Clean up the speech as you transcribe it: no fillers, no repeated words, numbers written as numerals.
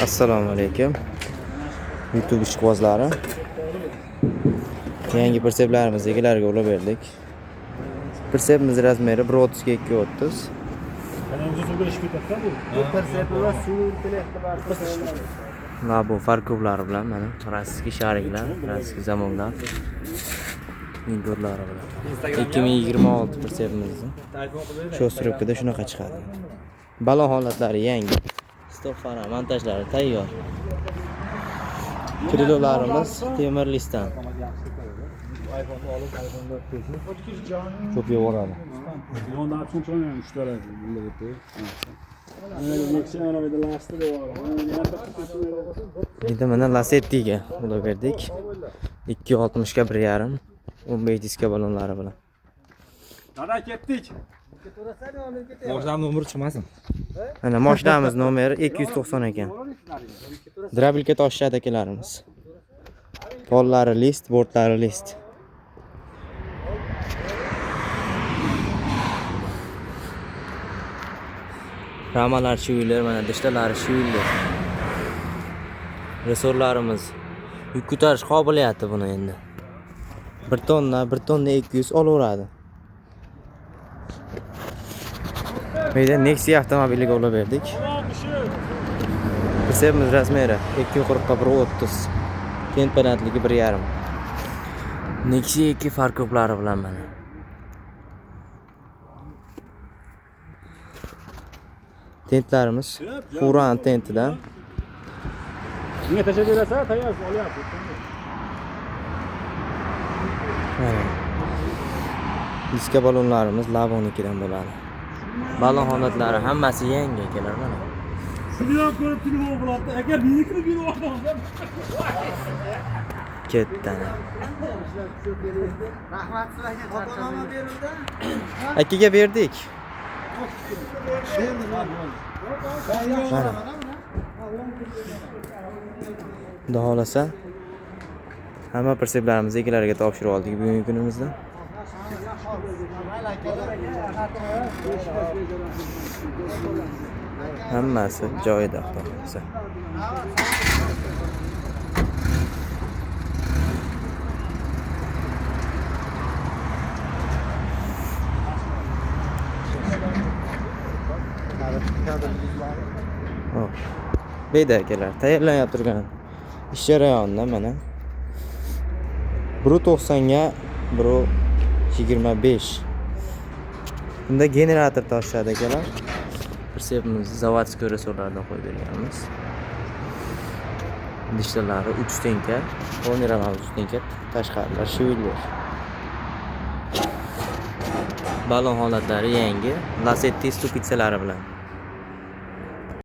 Assalomu alaykum. YouTube ishqibozlari. Yangi pritseplarimizni egalariga ulab berdik. Pritsepimiz razmeri 1.30 ga 2.30. Labo farkovlari bilan mana rossiyski shariklar, rossiyski zamonlar vinkodlari bilan. 2026 pritsepimizni shu srokida shunaqa chiqadi. Balon holatlari yangi. Stop fara montajlari tayyor. Krilolarimiz temir listdan. Ko'p yuboradi. Endi mana Lasettiga ulab berdik. 2.60 ga 1.5 15 diska balonlari bilan. Dada ketdik. Moshinam nomeri chiqmasin. Mana mashinamiz nomeri 290 ekan. Drabilka toshishadi akalarimiz. Pollari list, bortlari list. Ramalar shuylar, mana dishtalari shuylar. Resorlarimiz yuk ko'tarish qobiliyati buni endi. 1 tonna, 1 tonna 200 olaveradi. Bu yerda Nexia avtomobiliga ulab berdik. Pritsepimiz razmeri 2.40 ga 1.30. Tent balandligi 1.5. Nexia 2 farkoplari bilan mana. Tentlarimiz Furan tentidan. Bunga tashlab berasan, tayyor olyapti. Mana. Diska balonlarimiz Labonikidan bo'ladi. Balon holatlari hammasi yangi akalar mana. Shuni ham ko'rib telefon qiladi. Aka, menikini berib yubordim. Ketdi ana. Rahmat sizlarga. Ota-onama berildi. Akaga berdik. Mana. Xudo xohlasa hamma pritseplarimizni egalariga topshirib oldik bugungi kunimizda. Hammasi joyida xudo xohlasa. Hop. Beyda akalar, tayyorlanib turgan ish jarayonida mana 1.90 ga 1.25. Bunda generator toshadi akalar. Pritsepimizni заводской resorlardan qo'yib berganmiz. Dishtalari 3 tenka, polniralarimiz 3 tenka, tashqarilar shviler. Balon holatlari yangi, Lasetti stupitsalari bilan.